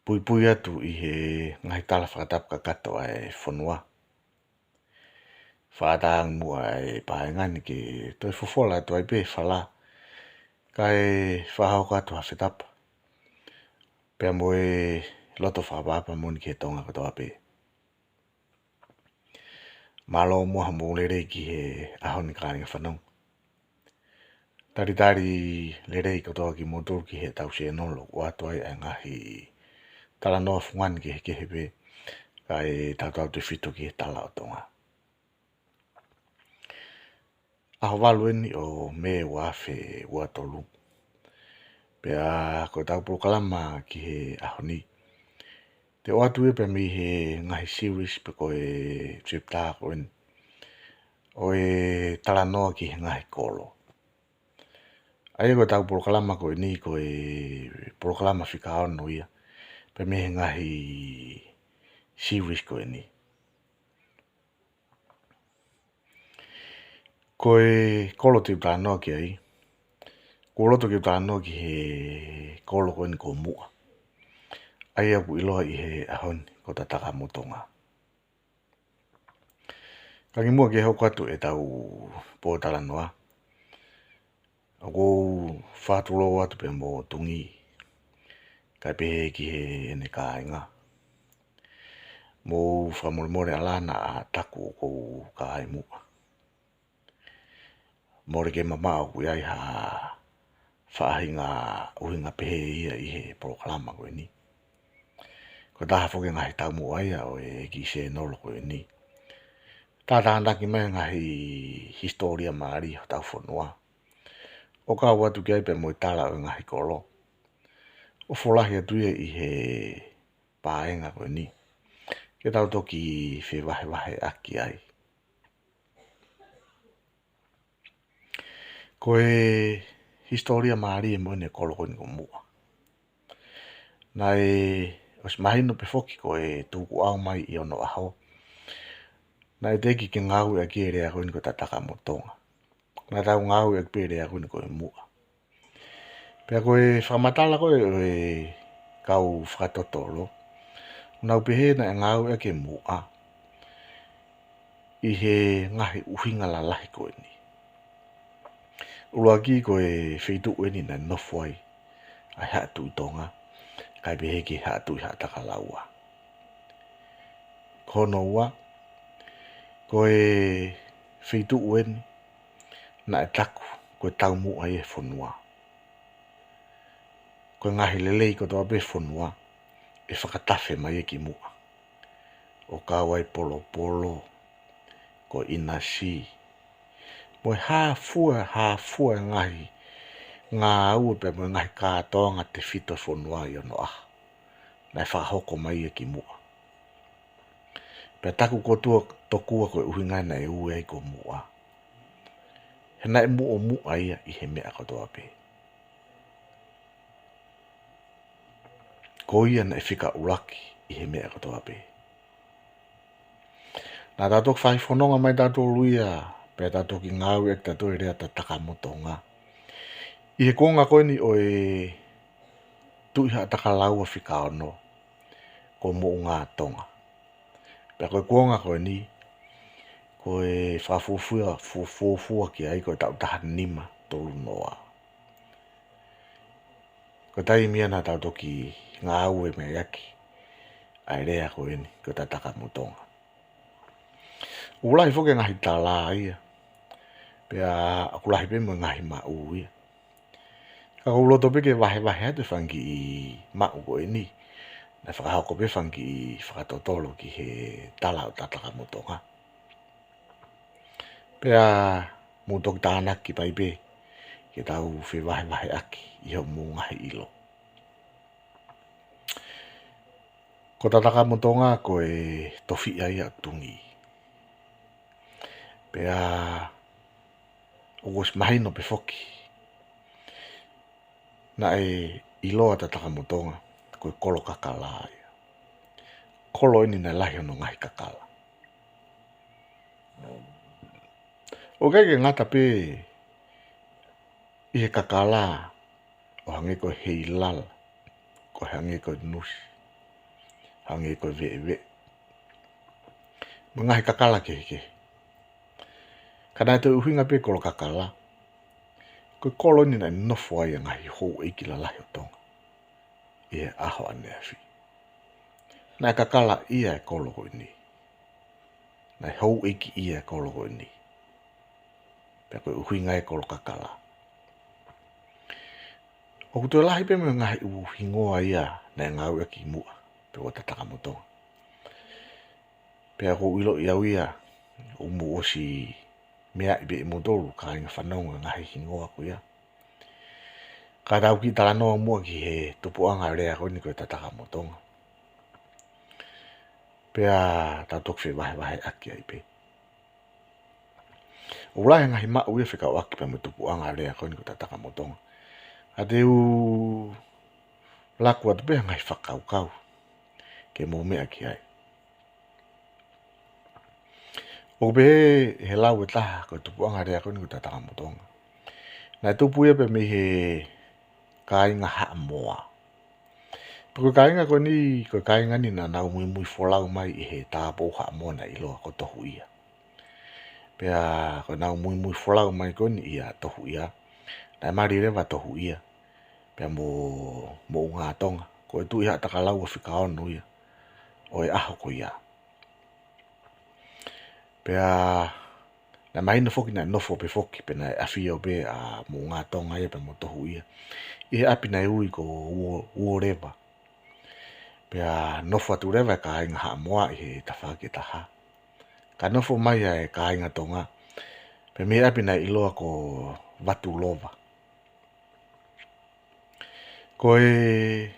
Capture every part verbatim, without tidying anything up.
Puipui atu ʻi he ngaahi tala fakatapu kakato ʻa e fonua. Fakatātā ange muʻa e paenga ni ke toe fofola atu ai pē fala, kae fakahoko atu ha fetapa pea mo e loto fakaʻapaʻapa moʻoni ki he Tonga kotoa pē. Mālō muʻa hoʻomou lelei ki he ʻaho ni kāinga fanongo. Talitali lelei kotoa kimoutolu ki heʻetau sēnolo ʻoku ʻoatu ai e ngaahi talanoa fungani kehekehe pē, kae tautautefito ki he tala ʻo Tonga. ʻAho valu eni ʻo Mē ua afe ua tolu. Pea ko ʻetau polokalama ki he ʻaho ni, te u ʻoatu ia pē mei he ngaahi series pe ko e chapter ko eni ʻo e talanoa ki he ngaahi kolo. ʻA ia ko ʻetau polokalama ko eni ko e polokalama fika ono ia pē mei he ngaahi series ko eni. Ko e kolo te u talanoa ki ai, ʻoku ou loto ke u talanoa ki he kolo ko eni ko Muʻa, ʻa ia ʻoku ʻiloa ʻi he ʻaho ni ko Tatakamotonga. Ka kimuʻa ke hoko atu ʻetau pōtalanoa, ʻoku ou fakatulou atu pē mo Tungi, kae pehē ki heʻene kāinga. Mou fakamolemole ʻalā naʻa taku ʻoku ou kaimuʻa. Mole ke mamaʻo ʻoku ʻi ai ha faʻahinga ʻuhinga pehē ia ʻi he polokalama ko eni. Ko e taha foki e ngaahi taumuʻa ia ʻo e kiʻi sēnolo ko eni. Tātānaki mai e ngaahi hisitōlia mālie hotau fonua, ʻo kau atu ki ai pē mo e tala ʻo e ngaahi kolo, ʻo folahi atu ia ʻi he paenga ko eni ke tau toki fevahevaheʻaki ai. Ko e hisitōlia mālie moʻoni e kolo ko eni ko Muʻa. Naʻe ʻosi mahino pē foki ko e tukuʻau mai ʻi onoʻaho, naʻe teʻeki ke ngāueʻaki e lea ko eni ko Tatakamotonga. Naʻa tau ngāueʻaki pē e lea ko eni ko e Muʻa. Pea ko e fakamatala ko ē ʻo e kau fakatotolo, ʻoku nau pehē naʻe ngāueʻaki e Muʻa ʻi he ngaahi ʻuhinga lalahi ko eni. ʻUluaki, ko e feituʻu eni naʻe nofo ai ʻa e Haʻa Tuʻi Tonga, kae pehē ki he Haʻa Tuʻi Haʻatakalaua. Ko hono ua, ko e feituʻu eni naʻe taku ko e taumuʻa ia e fonua. Ko e ngaahi lelei kotoa pē e fonua ʻe fakatafe mai ia ki Muʻa, ʻo kau ai Polopolo, ko ʻInasi, mo e hā fua, hā fua e ngaahi ngāue pea mo e ngaahi kātoanga tefito e fonua ʻi onoʻaho, naʻe fakahoko mai ia ki Muʻa. Pea taku kotoa tokua ko e ʻuhinga naʻe ui ai ko Muʻa, he naʻe muʻomuʻa ia ʻi he meʻa kotoa pē. Ko ia naʻe fika ʻuluaki ʻi he meʻa kotoa pē. Naʻa tau toki fai fononga mai tautolu ia, pea tau toki ngāueʻaki tautolu e lea Tatakamotonga ʻi he kuonga ko eni ʻo e Tuʻi Haʻatakalaua fika ono, ko Moʻungātonga. Pea ko e kuonga ko eni, ko e fakafuofua, fuo-, fuofua ki ai ko e taʻu taha nima tolu noa. Ko e taimi ia naʻa tau toki ngāue mai ʻaki ʻa e lea ko eni ko Tatakamotonga. ʻOku lahi foki e ngaahi tala ia, pea ʻoku lahi pē mo e ngaahi maʻu ia. Ka ʻoku ou loto pē ke vahevahe atu e fanga kiʻi maʻu ko eni, naʻe fakahoko pē fanga kiʻi fakatotolo ki he tala ʻo Tatakamotonga. Pea mou toki tānaki mai pē ke tau fevahevaheʻaki ʻi hoʻomou ngaahi ʻilo. Ko Tatakamotonga ko e tofiʻa ia ʻo Tungi. Pea ʻoku ʻosi mahino pē foki naʻe ʻiloa Tatakamotonga ko e kolo kakala ia. Kolo eni naʻe lahi hono ngaahi kakala. ʻOku ʻikai ke ngata pē ʻi he kakala, ʻo hangē ko e heilala, ko e hangē ko e nusi, hangē ko e veʻeveʻe mo e ngaahi kakala kehekehe. Ka naʻe toe ʻuhinga pē e kolo kakala, ko e kolo eni naʻe nofo ai e ngaahi houʻeiki lalahi ʻo Tonga ʻi he ʻaho ʻaneafi. Naʻe kakala ia e kolo ko eni. Naʻe houʻeiki ia e kolo ko eni. Pea ko e ʻuhinga e kolo kakala. ʻOku toe lahi pē mo e ngaahi ʻū hingoa ia naʻe ngāueʻaki muʻa pē ʻo Tatakamotonga. Pea ʻoku ou ʻiloʻi au ia, ʻoku mou ʻosi meaʻi pē ʻe moutolu kāinga fanongo e ngaahi hingoa ko ia. Ka tau kiʻi talanoa muʻa ki he tupuʻanga lea ko eni ko e Tatakamotonga. Pea tau toki fevahevaheʻaki ai pē. ʻOku lahi e ngaahi maʻu ia fekauʻaki pea mo e tupuʻanga lea ko eni ko e Tatakamotonga. Ka te u laku atu pē ha ngaahi fakakaukau ke mou meʻa ki ai. ʻOku pehē ʻe he lau ʻe taha ko e tupuʻanga lea ko eni ko e Tatakamotonga, naʻe tupu ia pē mei he kāinga Haʻamoa. Pea ko e kāinga ko eni, ko e kāinga ni naʻa nau muimui folau mai ʻi he tāupoʻou Haʻamoa naʻe ʻiloa ko Tohuʻia. Pea ko ʻenau muimui folau mai ko eni ʻia Tohuʻia, naʻe mali leva Tohuʻia pea mo, mo Moʻungātonga. Ko e Tuʻi Haʻatakalaua fika ono ia ʻo e ʻaho ko ia. Pea naʻe mahino foki naʻe nofo pē foki, pea naʻe ʻafio pē ʻa Moʻungātonga ia pea mo Tohuʻia ʻi he ʻapi naʻe ui ko Uo-, Uoleva. Pea nofo atu leva e kāinga Haʻamoa ʻi he tafaʻaki ʻe taha. Ka nofo mai ʻa e kāinga Tonga pē mei he ʻapi naʻe ʻiloa ko Vatulova. Ko e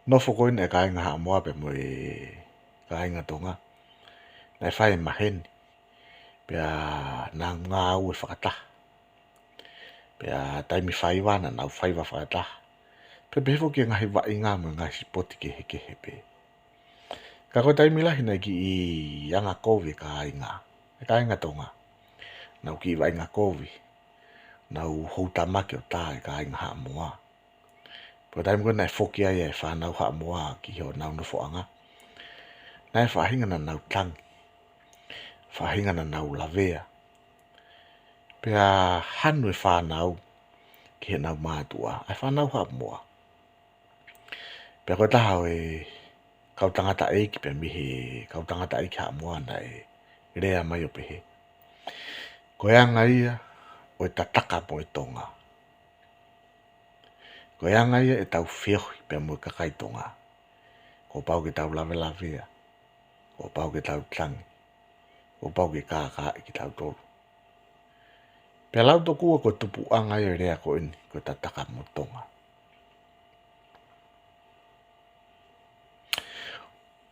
nofo ko eni e kāinga Haʻamoa pea mo e kāinga Tonga, naʻe fai e maheni, pea nau ngāue fakataha. Pea taimi faiva naʻa nau faiva fakataha. Pea pehē foki e ngaahi vaʻinga mo e ngaahi sipoti kehekehe pē. Ka ko e taimi lahi naʻe kiʻi anga kovi e kāinga, e kāinga Tonga. Nau kiʻi vaʻinga kovi, nau houtamaki ʻo tā e kāinga Haʻamoa. Pea ko e taimi ko ē naʻe foki ai e fānau Haʻamoa ki honau nofoʻanga, naʻe faʻahinga naʻa nau tangi, faʻahinga naʻa nau lavea. Pea hanu e fānau ki heʻenau mātuʻa, ʻa e fānau Haʻamoa. Pea ko e taha ʻo e kau tangataʻeiki pea mei he kau tangataʻeiki Haʻamoa naʻe lea mai ʻo pehē, ko e anga ia ʻo e tataka mo e Tonga. Ko e anga ia ʻetau feohi pea mo e kakai Tonga. Kuo pau ke tau lavelavea, kuo pau ke tau tangi, kuo pau ke kākaaʻi kitautolu. Pea lau tokua ko e tupuʻanga ia e lea ko eni ko e Tatakamotonga.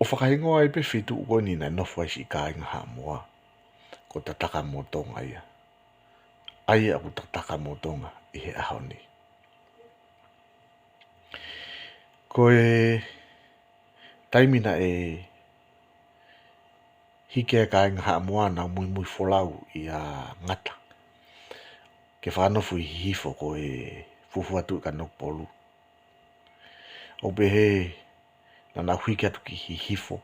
ʻO fakahingoa ai pē feituʻu ko eni naʻe nofo ai siʻi kāinga Haʻamoa, ko Tatakamotonga ia. ʻA ia ʻoku Tatakamotonga ʻi he ʻaho ni. Ko e taimi naʻe hiki ai e kāinga Haʻamoa ʻo nau muimui folau ʻia Ngata ke fakanofo ʻi Hihifo ko e fuofua Tuʻi Kanokupolu. ʻO pehē naʻa nau hiki atu ki Hihifo,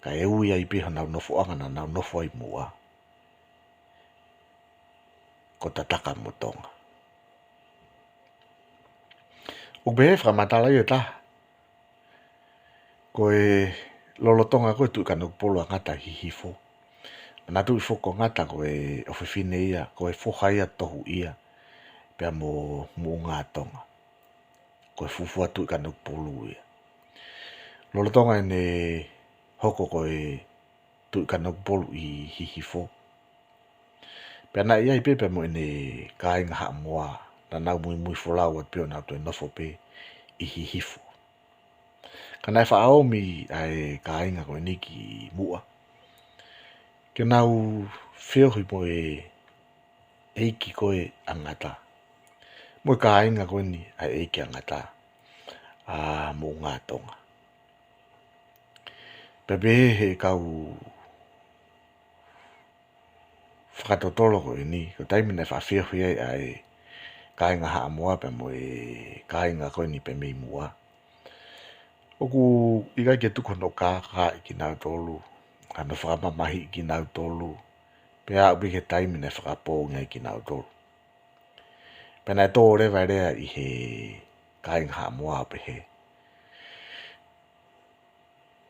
kae ui ai pē honau nofoʻanga naʻa nau nofo ai muʻa, ko Tatakamotonga. ʻO pehē fakamatala ia ʻe taha, ko e lolotonga ko e Tuʻi Kanokupolu ʻa Ngata ʻi Hihifo, naʻa na tuʻi foki ko Ngata ko e ʻofefine ia, ko e foha ia ʻo Tohuʻia pea mo Moʻungātonga. Ko e fuofua Tuʻi Kanokupolu ia. Lolotonga ʻene hoko ko e Tuʻi Kanokupolu ʻi Hihifo, pea naʻe ʻi ai pē pea mo ʻene kāinga Haʻamoa, naʻa nau muimui folau atu pē ʻo nau toe nofo pē ʻi Hihifo. Ka naʻe faʻa ōmi ʻa e kāinga ko eni ki muʻa ke nau feohi mo e ʻeiki ko ē ʻa Ngata, mo e kāinga ko eni ʻa e ʻeiki ʻa Ngata, ʻa Moʻungātonga. Pea pehē ʻe he kau fakatotolo ko eni, ko e taimi naʻe faʻa feohi ai ʻa e kāinga Haʻamoa pea mo e kāinga ko eni pea mei muʻa, ʻOku ʻikai ke tuku hono kākaaʻi kinautolu, hono fakamamahiʻi kinautolu, pea aʻu pē ki he taimi naʻe fakapoongi ai kinautolu. Pea naʻe tō leva e lea ʻi he kāinga Haʻamoa ʻo pehē,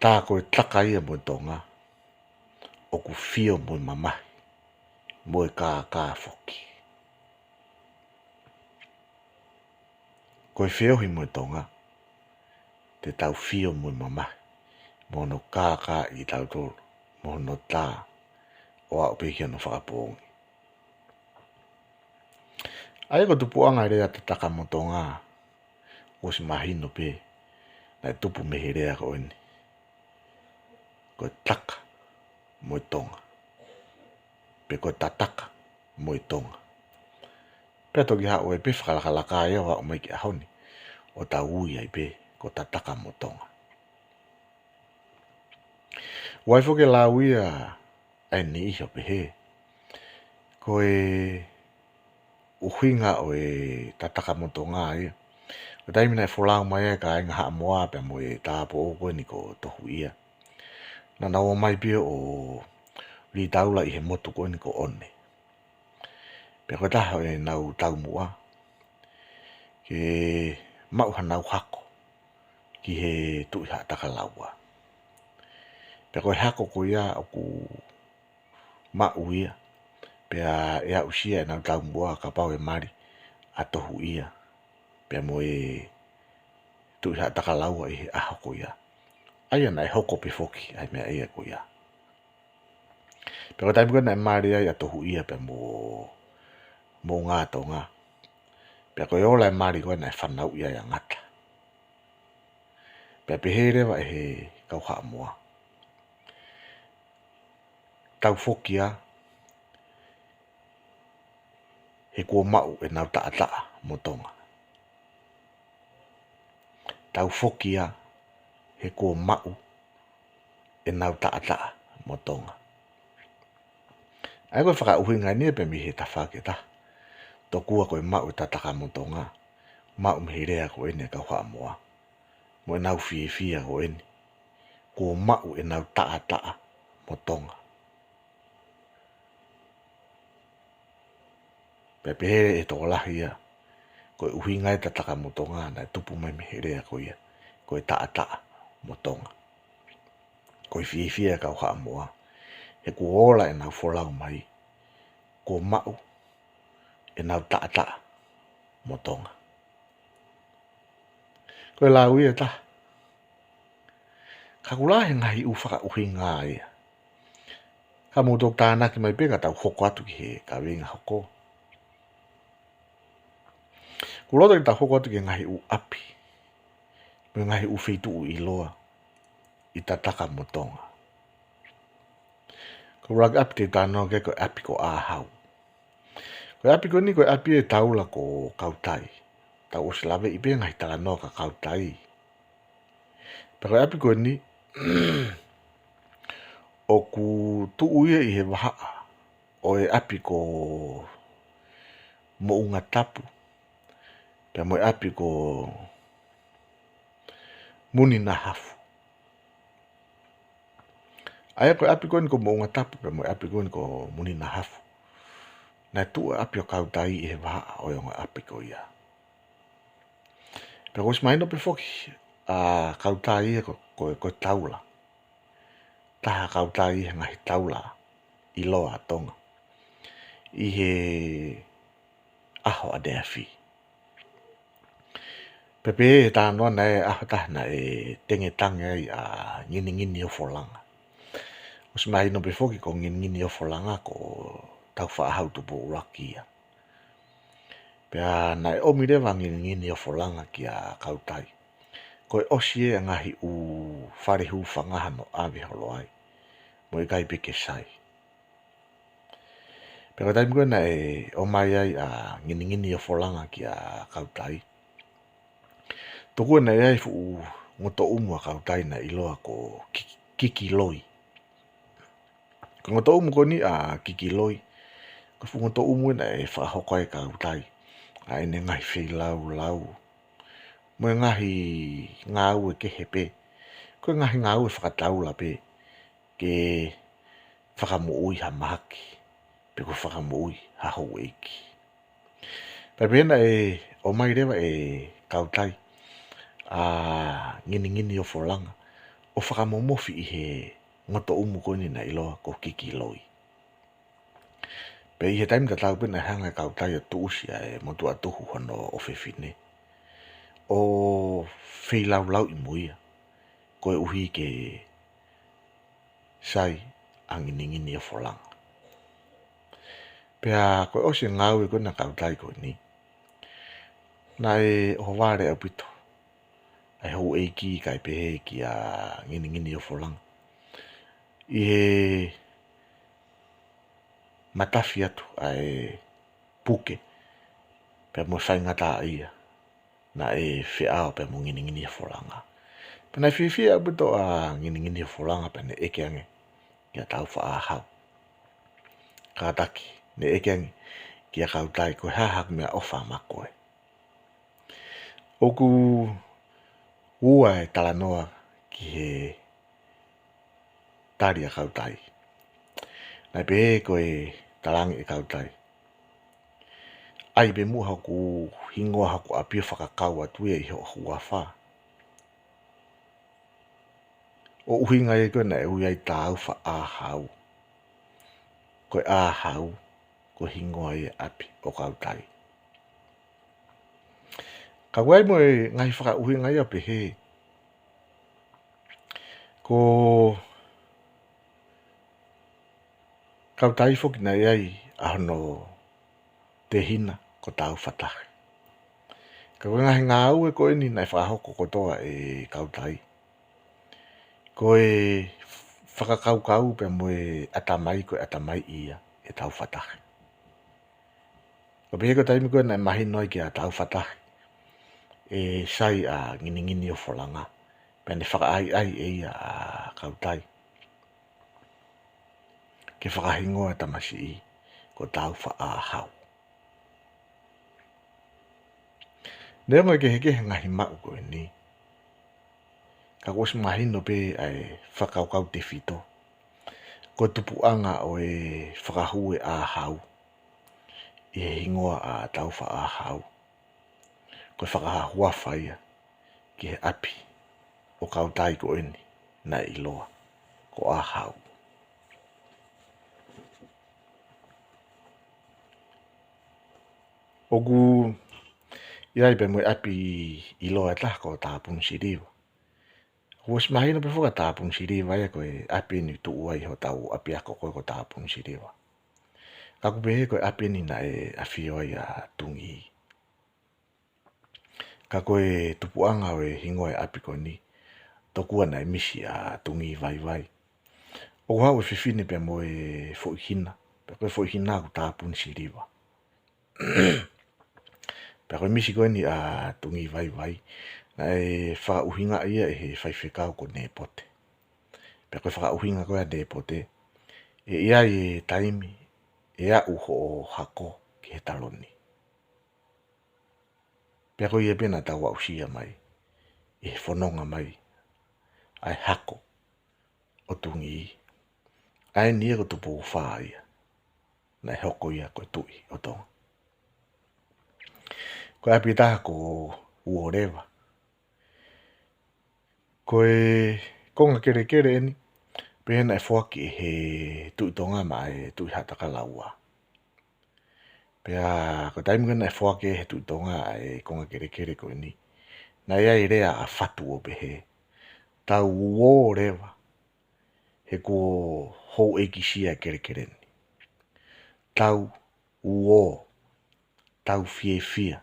tā ko e taka ia mo e tonga, ʻoku fio mo e mamahi, mo e kākā foki. Ko e feohi mo e tonga, te tau fio mo e mamahi, mo hono kākaaʻi kitautolu, mo hono tā, ʻo aʻu pē ki hono fakapoongi. ʻA ia ko e tupuʻanga e lea tataka mo tonga, ʻosi mahino pē, naʻe tupu mei he lea ko eni. Ko e taka mo e tonga. Pe ko e tataka mo e tonga. Pea toki haʻu ai pē fakalakalaka ia ʻo aʻu mai ki he ʻaho ni, ʻo tau ui ai pē ko tataka mo tonga. ʻOku ʻi ai foki e lau ia ʻa e niʻihi ʻo pehē, ko e ʻuhinga ʻo e tataka mo tonga ia, ko e taimi naʻe folau mai ai e kāinga Haʻamoa pea mo e tāupoʻou ko eni ko Tohuʻia, naʻa nau ō mai pē ʻo lī taula ʻi he motu ko eni ko ʻOne. Pea ko e taha ʻo ʻenau taumuʻa ke maʻu hanau hako ki he Tuʻi Haʻatakalaua. Pea ko e hako ko ia ʻoku maʻu ia, pea ʻe aʻusia ʻenau taumuʻa kapau ʻe mali ʻa Tohuʻia pea mo e Tuʻi Haʻatakalaua ʻi he ʻaho ko ia. ʻA ia naʻe hoko pē foki ʻa e meʻa ia ko ia. Pea ko e taimi ko ē naʻe mali ai ʻa Tohuʻia pea mo Moʻungātonga, pea ko e ola e mali ko ē naʻe fanauʻi ai ʻa Ngata. Pea pehē leva ʻe he kau Haʻamoa, tau foki ā, he kuo maʻu ʻenau taʻataʻa mo Tonga. Tau foki ā, he kuo maʻu ʻenau taʻataʻa mo Tonga. ʻA ia ko e fakaʻuhinga eni ia pē mei he tafaʻaki ʻe taha. Tokua ko e maʻu e tataka mo Tonga, maʻu mei he lea ko eni ʻa e kau Haʻamoa mo ʻenau fiefia ko eni, kuo maʻu ʻenau taʻataʻa mo Tonga. Pea pehē ʻe he tokolahi ia, ko e ʻuhinga e tataka mo Tonga naʻe tupu mai mei he lea ko ia, ko e taʻataʻa mo Tonga. Ko e fiefia e kau Haʻamoa, he kuo ola ʻenau folau mai, kuo maʻu ʻenau taʻataʻa mo Tonga. Ko e lau ia ʻe taha. Ka ʻoku lahi e ngaahi ʻū fakaʻuhinga ia. Ka mou toki tānaki mai pē ka tau hoko atu ki he kaveinga hoko. ʻOku ou loto ke tau hoko atu ki he ngaahi ʻū ʻapi mo e ngaahi ʻū feituʻu ʻiloa ʻi tataka mo Tonga. Ko e ʻuluaki ʻapi te u talanoa ki ai ko e ʻapi ko ʻĀhau. Ko e ʻapi ko eni ko e ʻapi e taula ko Kautai. Tau ʻosi laveʻi pē ngaahi talanoa kia Kautai. Pea ko e ʻapi ko eni, ʻoku tuʻu ia ʻi he vahaʻa ʻo e ʻapi ko Moʻungatapu pea mo e ʻapi ko Muninahafu. ʻA ia ko e ʻapi ko eni ko Moʻungatapu pea mo e ʻapi ko eni ko Muninahafu, naʻe tuʻu e ʻapi ʻo Kautai ʻi he vahaʻa ʻo e ongo ʻapi ko ia. Pea kuo ʻosi mahino pē foki ʻa Kautai ia ko, ko, ko e taula. Taha ʻa Kautai ʻi he ngaahi taula ʻiloa ʻa Tonga ʻi he ʻaho ʻaneafi. Pea pehē ʻe he talanoa naʻe ʻi ai e ʻaho ʻe taha naʻe tengetange ai ʻa Nginingini ʻo Folanga. ʻOsi mahino pē foki ko Nginingini ʻo Folanga ko Tāufaʻāhau Tupou ʻUluaki ia. Pea naʻe ʻomi leva ʻa Nginingini ʻo Folanga kia Kautai. Ko e ʻosi ē ʻa e ngaahi ʻū fale hūfanga hano ʻave holo ai, mo e ʻikai pē ke sai. Pea ko e taimi ko ē naʻe ʻomai ai ʻa Nginingini ʻo Folanga kia Kautai, tokua naʻe ʻi ai e fuʻu ngotoʻumu ʻa Kautai naʻe ʻiloa ko Ki-, Kikiloi. Ko e ngotoʻumu ko eni ʻa Kikiloi, ko e fuʻu ngotoʻumu ē naʻe fakahoko ai ʻe Kautai ʻa ʻene ngaahi feilaulau mo e ngaahi ngāue kehe pē ko e ngaahi ngāue fakataula pē ke fakamoʻui ha mahaki, pe ko e fakamoʻui ha houʻeiki. Pea pehē naʻe ʻomai leva ʻe Kautai ʻa Nginingini ʻo Folanga ʻo fakamomofi ʻi he ngotoʻumu ko eni naʻe ʻiloa ko Kikiloi. Pea ʻi he taimi tatau pē naʻe hanga ʻe Kautai ʻo tuʻusi ʻa e motuʻa tuhu hono ʻofefine ʻo feilaulauʻi mo ia koeʻuhi ke sai ʻa Nginingini ʻo Folanga. Pea ko e ʻosi e ngāue ko ena ʻa Kautai ko eni, naʻe ʻohovale ʻaupito ʻa e houʻeiki kae pehē kia Nginingini ʻo Folanga ʻi he matafi atu ʻa e puke pea mo e faingataʻaʻia naʻe feʻao pea mo Nginingini ʻo Folanga. Pea naʻe fiefia ʻaupito ʻa Nginingini ʻo Folanga pea ne ʻeke ange kia Taufaʻāhau. Kātaki, ne ʻeke ange kia Kautai, ko e hā haʻaku meʻaʻofa maʻa koe? ʻOku ua e talanoa ki he tali ʻa Kautai. Naʻe pehē ko e talaange ʻe Kautai, ʻai pē muʻa hoku hingoa hoku ʻapi ʻo fakakau atu ia ʻi hoʻo huafa. ʻO ʻuhinga ia ko ē naʻe ui ai Taufaʻāhau. Ko e ʻāhau, ko e hingoa ia ʻapi ʻo Kautai. Ka ʻoku ʻi ai mo e ngaahi fakaʻuhinga ia ʻo pehē ko Kautai foki naʻe ʻi ai ʻa hono tehina ko Taufatahi. Ka ko e ngaahi ngāue ko eni naʻe fakahoko kotoa ʻe Kautai, ko e fakakaukau pea mo e ʻatamai, ko e ʻatamai ia ʻe Taufatahi. Ko e pehē ko e taimi ko ē naʻe mahino ai kia Taufatahi ʻe sai ʻa Nginingini ʻo Folanga, pea ne fakaʻaiʻai ʻe ia ʻa Kautai ke fakahingoa e tamasiʻi ko Taufaʻāhau. Neongo e kehekehe ngaahi maʻu ko eni, ka kuo ʻosi mahino pē ʻa e fakakaukau tefito. Ko e tupuʻanga ʻo e fakahū e ʻāhau ʻi he hingoa ʻa Taufaʻāhau, ko e fakahuafa ia ki he ʻapi ʻo Kautai ko eni naʻe ʻiloa ko ʻĀhau. ʻOku ʻi ai pē mo e ʻapi ʻiloa ʻe taha ko Tāpunisiliva. Kuo ʻosi mahino pē foki ʻa Tāpunisiliva ia ko e ʻapi eni tuʻu ai hotau ʻapiako ko ē ko Tāpunisiliva. Ka ʻoku pehē ko e ʻapi eni naʻe ʻafio ai ʻa Tungī. Ka ko e tupuʻanga ʻo e hingoa e ʻapi ko eni, tokua naʻe misi ʻa Tungī Vaivai. ʻOku haʻu e fefine pea mo e foʻi hina, pea ko e foʻi hina ko Tāpunisiliva. Pea ko e misi ko eni ʻa Tungī Vaivai, naʻe fakaʻuhingaʻi ia ʻe he faifekau ko Nēpote. Pea ko e fakaʻuhinga ko ē ʻa Nēpote, ʻe ʻi ai e taimi ʻe aʻu hoʻo hako ki he taloni. Pea ko ia pē naʻa tau aʻusia mai ʻi he fononga mai ʻa e hako ʻo Tungī. ʻA eni ia ko Tupou Fā ia, naʻe hoko ia ko e Tuʻi ʻo Tonga. Ko e ʻapi ʻe taha ko Uōleva. Ko e konga kelekele eni, pehē naʻe foaki ʻe he Tuʻi Tonga maʻa e Tuʻi Haʻatakala Ua. Pea ko e taimi ko ē naʻe foaki ʻe he Tuʻi Tonga ʻa e konga kelekele ko eni, naʻe ʻi ai e lea ʻa Fatu ʻo pehē, tau uō leva, he kuo houʻeikisia e kelekele ni. Tau uō, tau fiefia,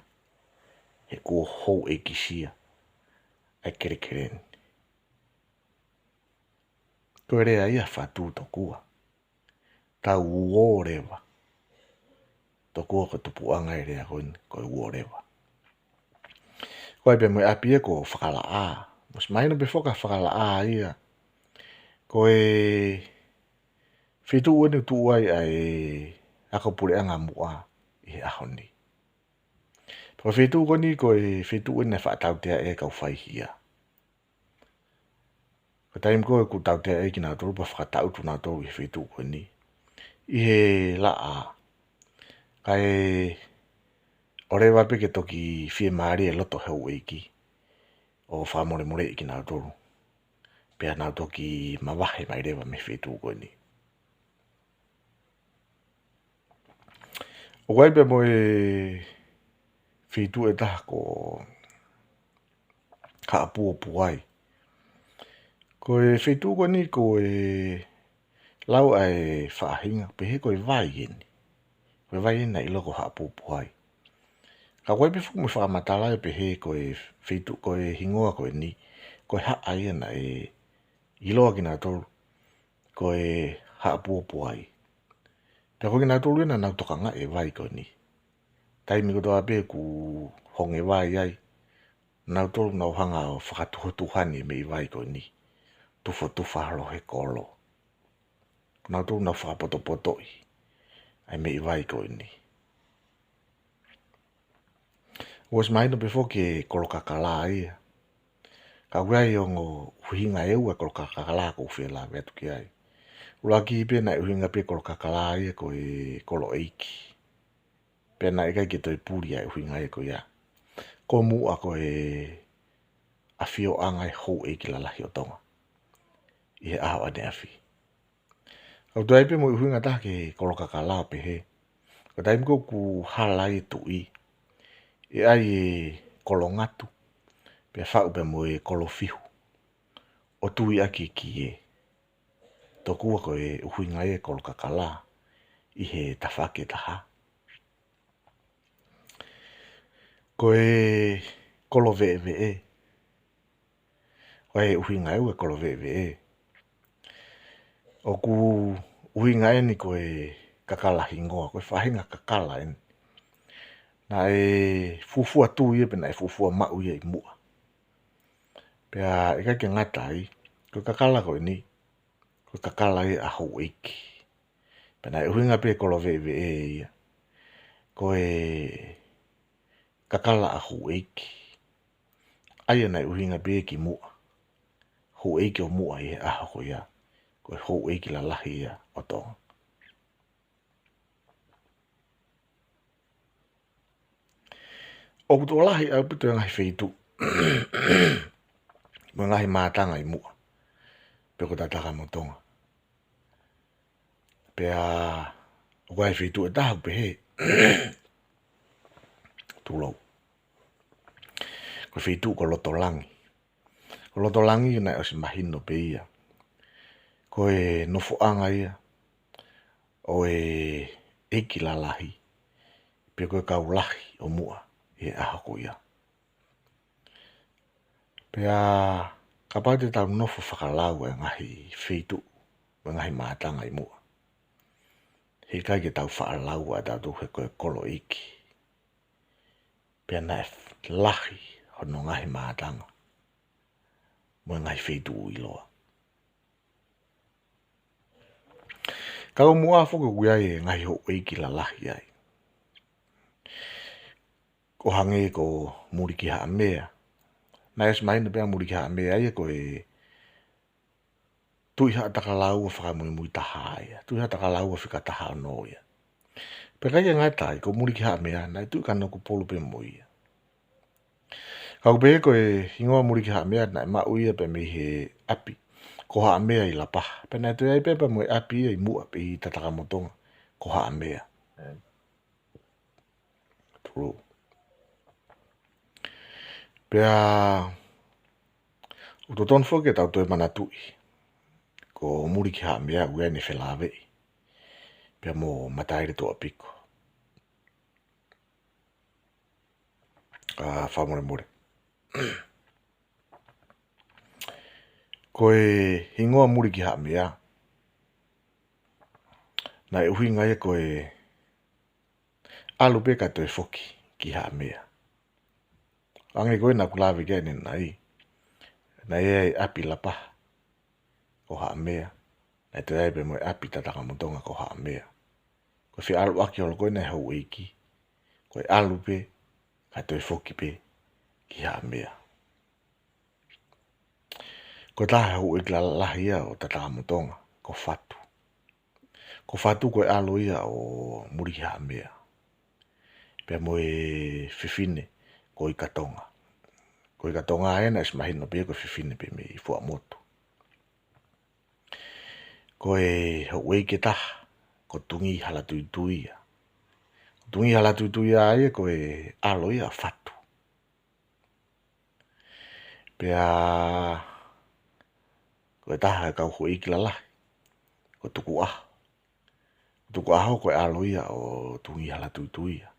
he kuo houʻeikisia e kelekele ni. Ko e lea ia ʻa Fatu tokua, tau uō leva. Tokua ko e tupuʻanga e lea ko eni, ko e uō leva. Ko e pē mo e ʻapi ē ko Fakalaʻā. Mou ʻosi mahino pē foki ʻa Fakalaʻā ia, ko e feituʻu eni ʻoku tuʻu ai ʻa e ako puleʻanga muʻa ʻi he ʻaho ni. Ko e feituʻu ko eni, ko e feituʻu eni naʻe faʻa tautea ʻe he kau faihia. Ko e taimi ko ē ʻoku tautea ai kinautolu pea fakatautu nautolu ʻi he feituʻu ko eni, ʻi he laʻā, kae ʻoua leva pē ke toki fiemālie e loto houʻeiki ʻo fakamolemoleʻi kinautolu, pea nau toki mavahe mai leva mei he feituʻu ko eni. ʻOku ʻi ai pē mo e feituʻu ʻe taha ko Haʻapuopuai. Ko e feituʻu ko eni ko e lau ʻa e faʻahinga pehē ko e vai eni. Ko e vai eni naʻe ʻiloa ko Haʻapuopuai. Ka ʻoku ʻi ai pē foki mo e fakamatala ia pehē ko e feituʻu, ko e hingoa ko eni, ko e haʻa ia naʻe ʻiloa kinautolu ko e Haʻapuopuai. Pea ko kinautolu ia naʻa nau tokangaʻi e vai ko eni. Taimi kotoa pē ʻoku honge vai ai, nautolu nau hanga ʻo fakatuhotuhani e meʻi vai ko eni. Tufotufa holo he kolo. Nautolu nau fakapotopotoʻi ʻa e meʻi vai ko eni. ʻOsi mahino pē foki e kolo kakala ia. Ka ʻoku ʻi ai ongo ʻuhinga ʻe ua e kolo kakala ʻoku ou fie lave atu ki ai. ʻUluaki pē naʻe ʻuhinga pē kolo kakala ia ko e kolo ʻeiki. Pea naʻe ʻikai ke toe puli ʻa e ʻuhinga ia ko ia. Ko muʻa ko e ʻafioʻanga e houʻeiki lalahi ʻo Tonga ʻi he ʻaho ʻaneafi. Ka ʻoku toe ʻi ai pē mo e ʻuhinga ʻe taha ki he kolo kakala ʻo pehē, ko e taimi ko ē ʻoku hala ai e tuʻi, ʻe ʻai e kolo ngatu, pea faʻu pē mo e kolo fihu ʻo tuiʻaki e kie. Tokua ko e ʻuhinga ia e kolo kakala ʻi he tafaʻaki ʻe taha. Ko e kolo veʻeveʻe. Ko e ʻuhinga ʻe ua e kolo veʻeveʻe. ʻOku ʻuhinga eni ko e kakala hingoa, ko e faʻahinga kakala eni. Naʻe fuofua tū ia pea naʻe fuofua maʻu ia ʻi muʻa. Pea ʻikai ke ngata ai, ko e kakala ko eni, ko e kakala ia ʻa houʻeiki. Pea naʻe ʻuhinga pē kolo veʻeveʻe ia ko e kakala ʻa houʻeiki. ʻA ia naʻe ʻuhinga pē ki muʻa. Houʻeiki ʻo muʻa ʻi he ʻaho ko ia. Ko e houʻeiki lalahi ia ʻo Tonga. ʻOku tokolahi ʻaupito e ngaahi feituʻu mo e ngaahi mātanga ʻi muʻa, pe ko Tatakamotonga. Pea ʻoku ʻi ai e feituʻu ʻe taha ʻoku pehē, tulou, ko e feituʻu ko Lotolangi. Ko Lotolangi naʻe ʻosi mahino pē ia ko e nofoʻanga ia ʻo e ʻeiki lalahi, pe ko e kau lahi ʻo muʻa ʻi he ʻaho ko ia. Pea kapau te tau nofo fakalau e ngaahi feituʻu mo e ngaahi mātanga ʻi muʻa, heʻikai ke tau faʻa lau ʻa tautolu he ko e kolo ʻeiki. Pea naʻe lahi hono ngaahi mātanga mo e ngaahi feituʻu ʻiloa. Ka ʻoku muʻa foki ʻoku ʻi ai e ngaahi houʻeiki lalahi ai. ʻO hangē ko Mulikihaʻamea. Naʻe ʻosi mahino pē ʻa Mulikihaʻamea ia ko e Tuʻi Haʻatakalaua fakamuimui taha ia. Tuʻi Haʻatakalaua fika taha ono ia. Pea ʻikai ke ngata ai, ko Mulikihaʻamea, naʻe Tuʻi Kanokupolu pē mo ia. Ka ʻoku pehē ko e hingoa Mulikihaʻamea naʻe maʻu ia pē mei he ʻapi ko Haʻamea ʻi Lapaha. Pea naʻe toe ʻi ai pē pea mo e ʻapi ia ʻi muʻa pē ʻi Tatakamotonga ko Haʻamea. Tulou. Pea ʻoku totonu foki ke tau toe manatuʻi ko Mulikihaʻamea ʻoku ʻi ai ʻene felāveʻi pea mo Mataeletuʻapiko. ʻA, fakamolemole. Ko e hingoa Mulikihaʻamea, naʻe ʻuhinga ia ko e ʻalu pē kae toe foki ki Haʻamea. Hangē ko ē naʻa ku lave ki ai ʻanenai, naʻe ʻi ai e ʻapi Lapaha ko Haʻamea, naʻe toe ʻi ai pē mo e ʻapi Tatakamotonga ko Haʻamea. Ko e feʻaluʻaki holo ko ē ʻa e houʻeiki, ko e ʻalu pē kae toe foki pē ki Haʻamea. Ko e taha e houʻeiki lalahi ia ʻo Tatakamotonga, ko Fatu. Ko Fatu ko e ʻalo ia ʻo Mulikihaʻamea, pea mo e fefine ko Ikatonga. Ko Ikatonga ʻa ē naʻe ʻosi mahino pē ko e fefine pē mei Fuaʻamotu. Ko e houʻeiki ʻe taha ko Tungī Halatuitui ia. Ko Tungī Halatuitui ia ko e ʻalo ia ʻo Fatu. Pea ko e taha e kau houʻeiki lalahi ko Tukuʻaho. Tukuʻaho ko e ʻalo ia ʻo Tungī Halatuitui ia.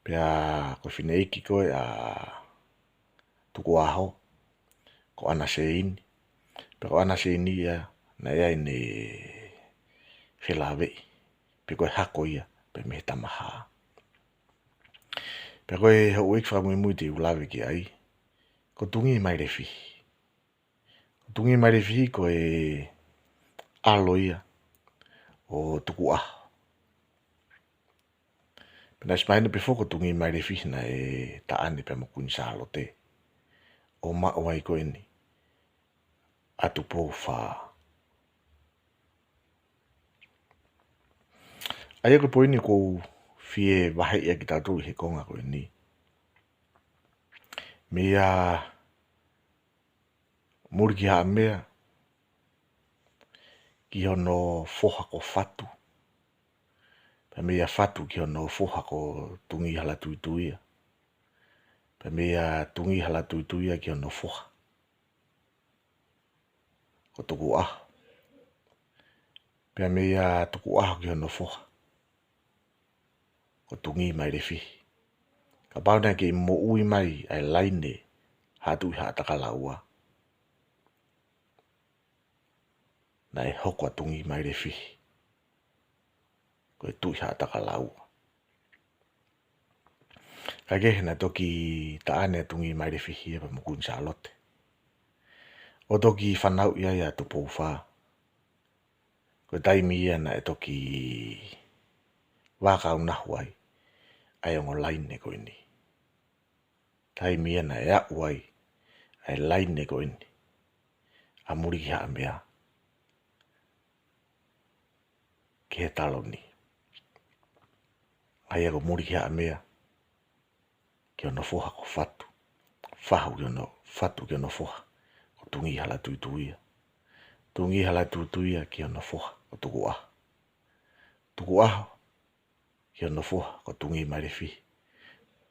Pea ko e fineʻeiki ko ē ʻa Tukuʻaho ko ʻAnaseini. Pea ko ʻAnaseini ia naʻe ʻi ai ʻene felāveʻi, pe ko e hako ia pē mei he Tamahā. Pea ko e houʻeiki fakamuimui te u lave ki ai ko Tungī Mailefihi. Ko Tungī Mailefihi ko e ʻalo ia ʻo Tukuʻaho. Pea naʻe ʻosi mahino pē foki ko Tungī Mailefihi naʻe taʻane pea mo Kuini Sālote, ʻo maʻu ai ko eni ʻa Tupou Fā. ʻA ia ko e poini ʻoku ou fie vaheʻi ʻaki kitautolu he konga ko eni, meia Mulikihaʻamea ki hono foha ko Fatu, pea meia Fatu ki hono foha ko Tungī Halatuitui ia, pea meia Tungī Halatuitui ia ki hono foha ko Tukuʻaho, pea meia Tukuʻaho ki hono foha ko Tungī Mailefihi. Kapau naʻe kei moʻui mai ʻa e laine Haʻa Tuʻi Haʻatakalaua, naʻe hoko ʻa Tungī Mailefihi ko e Tuʻi Haʻatakalaua. Kae kehe naʻe toki taʻane ʻa Tungī Mailefihi ia pea mo Kuini Sālote, ʻo toki fanauʻi ai ʻa Tupou Fā. Ko e taimi ia naʻe toki vākaunahu ai ʻa e ongo laine ko eni. Taimi ia naʻe aʻu ai ʻa e laine ko eni ʻa Mulikihaʻamea ki he taloni. ʻA ia ko Mulikihaʻamea ki hono foha ko Fatu. Fahu ki hono, Fatu ki hono foha ko Tungī Halatuitui ia. Tungī Halatuitui ia ki hono foha ko Tukuʻaho. Tukuʻaho ki hono foha ko Tungī Mailefihi.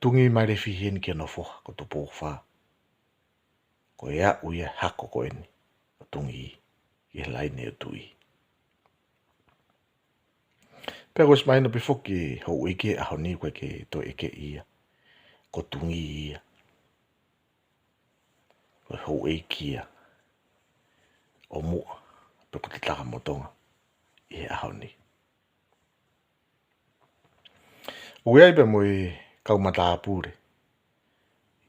Tungī Mailefihi eni ki hono foha ko Tupou Fā. Ko e aʻu ia hako ko eni ʻo Tungī ki he laine ʻo e tuʻi. Pea kuo ʻosi mahino pē foki ki he houʻeiki he ʻaho ni, ʻoku ʻikai ke toe ʻeke ia ko Tungī ia. Ko e houʻeiki ia ʻo muʻa, pe ko Tatakamotonga ʻi he ʻaho ni. ʻOku ʻi ai pē mo e kau matāpule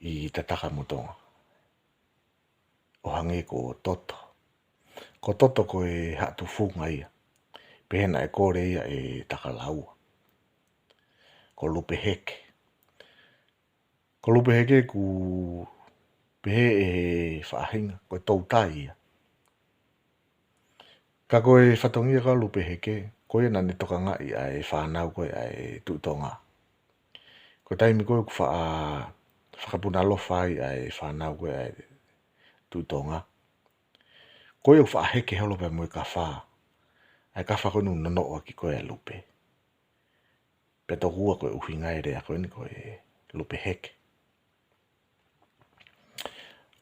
ʻi Tatakamotonga, ʻo hangē ko Toto. Ko Toto ko e haʻa tufunga ia, pehē naʻe kole ia ʻe Takalaua, ko Lupeheke. Ko Lupeheke ʻoku pehē ʻe he faʻahinga ko e toutai ia. Ka ko e fatongia ko ē ʻa Lupeheke, ko ia naʻa ne tokangaʻi ʻa e fānau ko ē ʻa e Tuʻi Tonga. Ko e taimi ko ē ʻoku faʻa fakapunalofa ai ʻa e fānau ko ē ʻa e Tuʻi Tonga, ko ia ʻoku faʻa heke holo pē mo e kafā. ʻA e kafā ko ē ʻoku nonoʻo ʻaki ko ē ʻa Lupe. Pea tokua ko e ʻuhinga e lea ko eni ko e Lupeheke.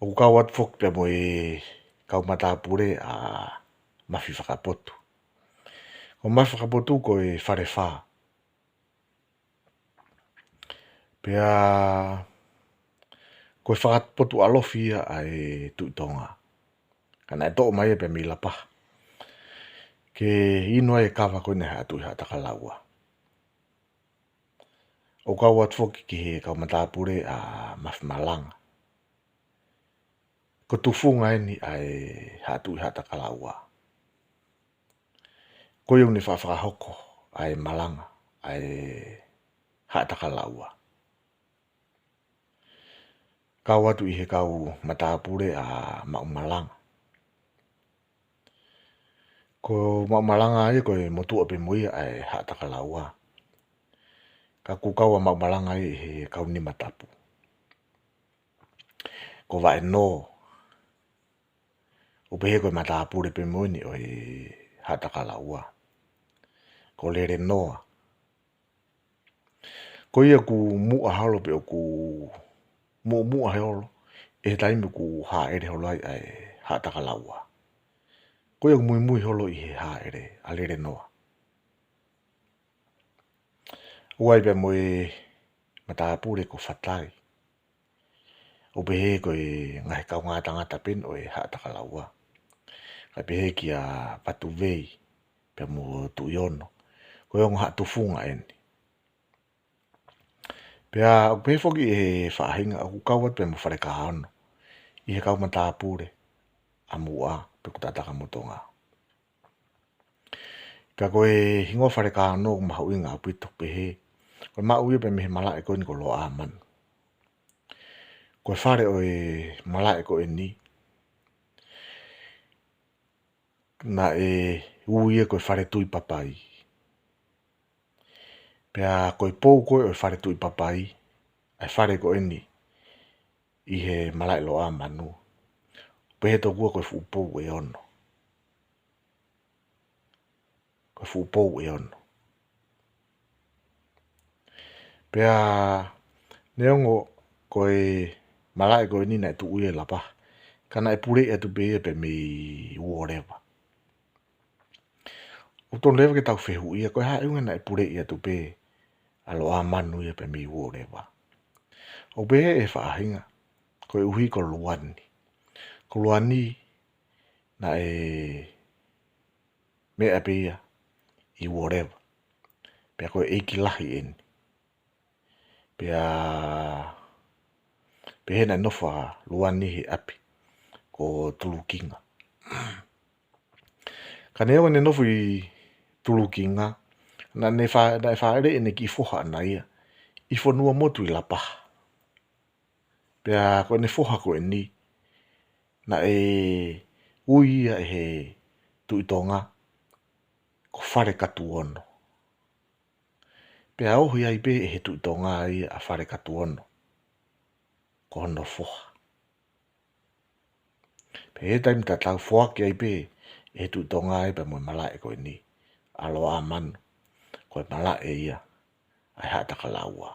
ʻOku kau atu foki pē mo e kau matāpule ʻa Mafi Fakapotu. Ko Mafi Fakapotu ko e Falefā. Pea ko e fakapotu ʻalofi ia ʻa e Tuʻi Tonga. Ka naʻe toʻo mai ia pē mei Lapaha ke inu ai e kava ko eni ʻa e Haʻa Tuʻi Haʻatakalaua. ʻOku kau atu foki ki he kau matāpule ʻa Mafi Malanga. Ko e tufunga eni ʻa e Haʻa Tuʻi Haʻatakalaua. Ko ia ʻoku ne faʻa fakahoko ʻa e malanga ʻa e Haʻatakalaua. kau atu ʻi he kau matāpule ʻa Maʻumalanga. Ko Maʻumalanga ia ko e motuʻa pē mo ia ʻa e Haʻatakalaua. Ka ʻoku kau ʻa Maʻumalanga ia ʻi he kau nima tapu. Ko Vaʻenoa, ʻoku pehē ko e matāpule pē mo eni ʻo e Haʻatakalaua. Ko Lelenoa, ko ia ʻoku muʻa holo pe ʻoku muʻomuʻa holo ʻi he taimi ʻoku hāʻele holo ai ʻa e Haʻatakalaua. Ko ia ʻoku muimui holo ʻi he hāʻele ʻa Lelenoa. ʻOku ʻi ai pea mo e matāpule ko Fatai. ʻOku pehē ko e ngaahi kaungā tangata pē eni ʻo e Haʻatakalaua. Kae pehē kia Vatuvei pea mo Tuʻiono, ko e ongo haʻa tufunga eni. Pea ʻoku pehē foki ʻe he faʻahinga ʻoku kau atu pea mo Falekāono ʻi he kau matāpule ʻa Muʻa pe ko Tatakamotonga. Ka ko e hingoa Falekāono ʻoku mahuʻinga ʻaupito pehē, ko e maʻu ia pē mei he malaʻe ko eni ko Loʻamanu. Ko e fale ʻo e malaʻe ko eni, naʻe ui ia ko e Fale Tuʻi Papai. Pea ko e pou ko ē ʻo e Fale Tuʻi Papai, ʻa e fale ko eni ʻi he malaʻe Loʻamanu, pehē tokua ko e fuʻu pou ʻe ono. Ko e fuʻu pou ʻe ono. Pea neongo ko e malaʻe ko eni naʻe tuʻu ia ʻi Lapaha, ka naʻe puleʻi atu pē ia pē mei Uoleva. ʻOku tonu leva ke tau fehuʻia, ko e hā e ʻuhinga naʻe puleʻi atu pē ʻa Loʻamanu ia pē mei Uoleva. ʻOku pehē ʻe he faʻahinga, koeʻuhi ko Luani. Ko Luani naʻe meʻa pē ia ʻi Uoleva. Pea ko e ʻeiki lahi eni. Pea pehē naʻe nofo ʻa Luani he ʻapi ko Tulukinga. Ka neongo ʻene nofo ʻi Tulukinga, naʻa ne fā-, naʻe fāʻeleʻi ʻene kiʻi foha ʻana ia ʻi Fonuamotu ʻi Lapaha. Pea ko ʻene foha ko eni, naʻe ui ia ʻe he Tuʻi Tonga ko Falekatuono. Pea ohi ai pē ʻe he Tuʻi Tonga ia ʻa Falekatuono ko hono foha. Pea ʻi he taimi tatau foaki ai pē ʻe he Tuʻi Tonga ia pea mo e malaʻe ko eni ʻa Loʻamanu, ko e malaʻe ia ʻa e Haʻatakalaua.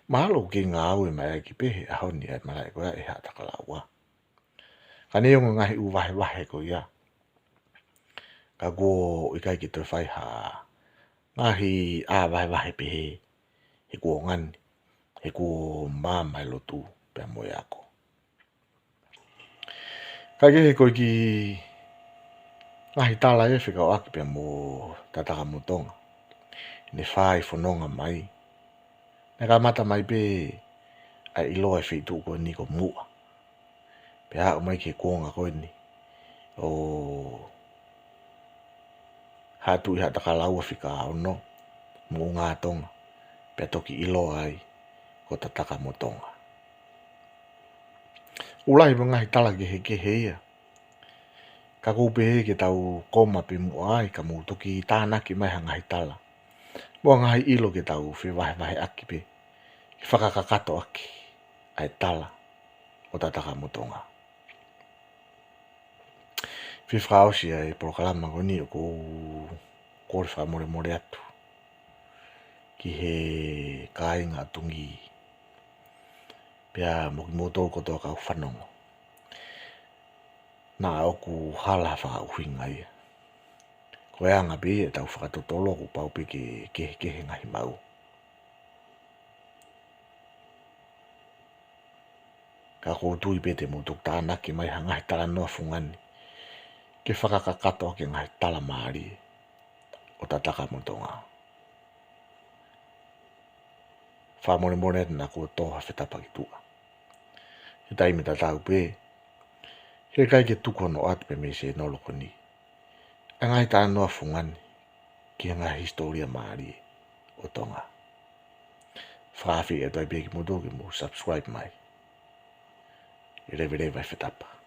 Mahalo ʻoku kei ngāueʻaki pē he ʻaho ni ʻa e malaʻe ko ia ʻa e Haʻatakalaua. Ka neongo e ngaahi ʻū vahevahe ko ia, ka kuo ʻikai ke toe fai ha ngaahi ʻā vahevahe pehē he kuonga ni, he kuo maama e lotu pea mo e ako. Kae kehe, ko e kiʻi ngaahi tala ia fekauʻaki pea mo Tatakamotonga. Ne fai fononga mai, naʻe kamata mai pē ʻa e ʻiloa e feituʻu ko eni ko Muʻa. Pea aʻu mai ki he kuonga ko eni ʻo Haʻa Tuʻi Haʻatakalaua fika ono, Moʻungātonga, pea toki ʻiloa ai ko Tatakamotonga. ʻOku lahi mo e ngaahi tala kehekehe ia. Ka ʻoku ou pehē ke tau koma pē muʻa ai ka mou toki tānaki mai ha ngaahi tala mo e ngaahi ʻilo ke tau fevahevaheʻaki pē, ke fakakakatoʻaki ʻa e tala ʻo Tatakamotonga. Fie fakaʻosi ʻa e polokalama ko eni, ʻoku ou kole fakamolemole atu ki he kāinga ʻo Tungī, pea mo kimoutolu kotoa kau fanongo. Naʻa ʻoku hala fakaʻuhinga ia. Ko e anga pē ia ʻetau fakatotolo, kuo pau pē ke kehekehe ngaahi maʻu. Ka ʻoku ou tui pē te mou toki tānaki mai ha ngaahi talanoa fungani ke fakakakato ʻaki e ngaahi tala mālie ʻo Tatakamotonga. Fakamolemole atu naʻa kuo tō ha fetapa ki tuʻa. He taimi tatau pē, heʻikai ke tuku hono ʻoatu pē mei he sēnolo ko eni ʻa e ngaahi talanoa fungani ki he ngaahi hisitōlia mālie ʻo Tonga. Fakaafeʻi atu ai pē kimoutolu ke mou subscribe mai. Leveleva e fetapa.